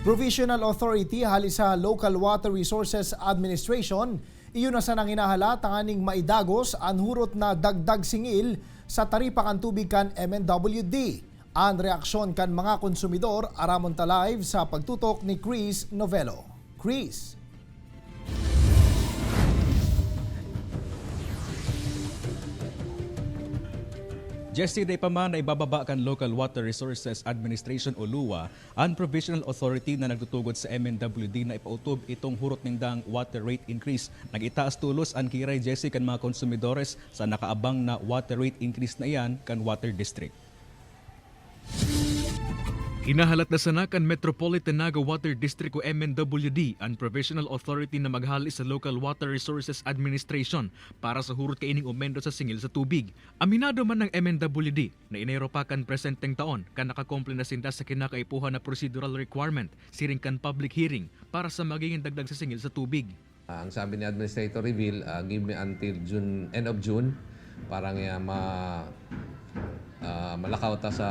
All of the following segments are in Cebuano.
Provisional Authority hali sa Local Water Resources Administration, iyon na sanang hinahala tanganing maidagos ang hurot na dagdag singil sa taripa kan tubig kan MNWD. Ang reaksyon kan mga konsumidor aramon ta live sa pagtutok ni Chris Novello. Chris. Jesse, day pa man na ibababa kan Local Water Resources Administration o LUWA ang provisional authority na nagtutugod sa MNWD na ipautob itong hurot nindang water rate increase. Nagitaas tulos ang kiray, Jesse, kan mga konsumidores sa nakaabang na water rate increase na iyan kan water district. Hinahalat na sana kan Metropolitan Naga Water District o MNWD ang provisional authority na maghali sa Local Water Resources Administration para sa hurot kaining umendo sa singil sa tubig. Aminado man ng MNWD na inero pa kan presenteng taon kan nakakomple na sinda sa kinakaipuhan na procedural requirement siring kan public hearing para sa magiging dagdag sa singil sa tubig. Ang sabi ni Administrator Reveal, give me until June, end of June, parang malakaw ta sa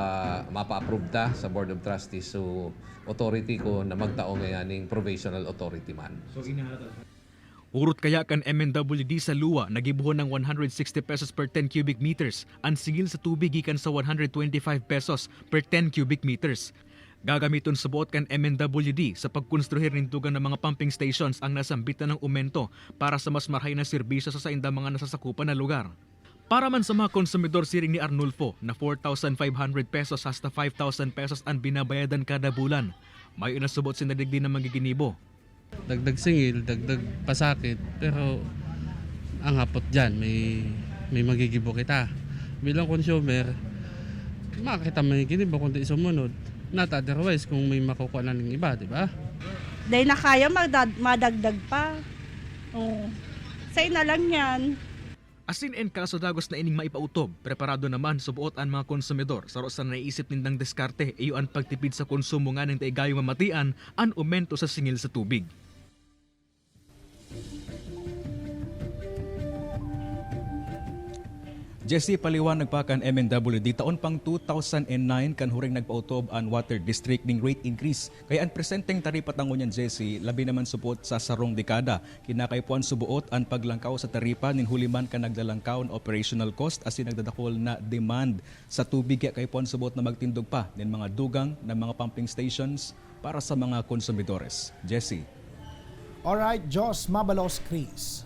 mapa-approve ta sa Board of Trustees. So authority ko na magtao ngayon ning provisional authority man. Urot kaya kan MNWD sa Lua nagibuhon ng 160 pesos per 10 cubic meters ang singil sa tubig gikan sa 125 pesos per 10 cubic meters. Gagamiton sa buot kan MNWD sa pagkonstruhir nin dugang ng mga pumping stations ang nasambitan ng umento para sa mas marhay na serbisyo sa saindang mga nasasakupan na lugar. Para man sa mga konsumidor siring ni Arnulfo na 4,500 pesos hasta 5,000 pesos ang binabayadan kada bulan. May inasubot sinadigdi ng magiginibo. Dagdag singil, dagdag pasakit, pero ang hapot dyan, may magigibo kita. Bilang consumer, makakita may ginibo kundi sumunod. Not otherwise kung may makukuha na ng iba, di ba? Dahil na kaya madagdag pa. Oo. Say na lang yan. Asin en kaso dagos na ining maipautob, preparado naman subuot ang mga konsumidor sa sa naisip nindang diskarte iyo ang pagtipid sa konsumo nga ng taigayong mamatian ang umento sa singil sa tubig. Jesse, paliwanag pa kan MNWD, taon pang 2009 kan huring nagpautob ang water district ning rate increase. Kaya ang presenteng taripa tango niyan, Jesse, labi naman supot sa sarong dekada. Kinakaipuan subuot ang paglangkaw sa taripa nin huliman kan naglalangkaw ang operational cost asin nagdadakol na demand sa tubig, kaya kaipuan subuot na magtindog pa nin mga dugang na mga pumping stations para sa mga konsumidores. Jesse. Alright, Jos Mabalos, Chris.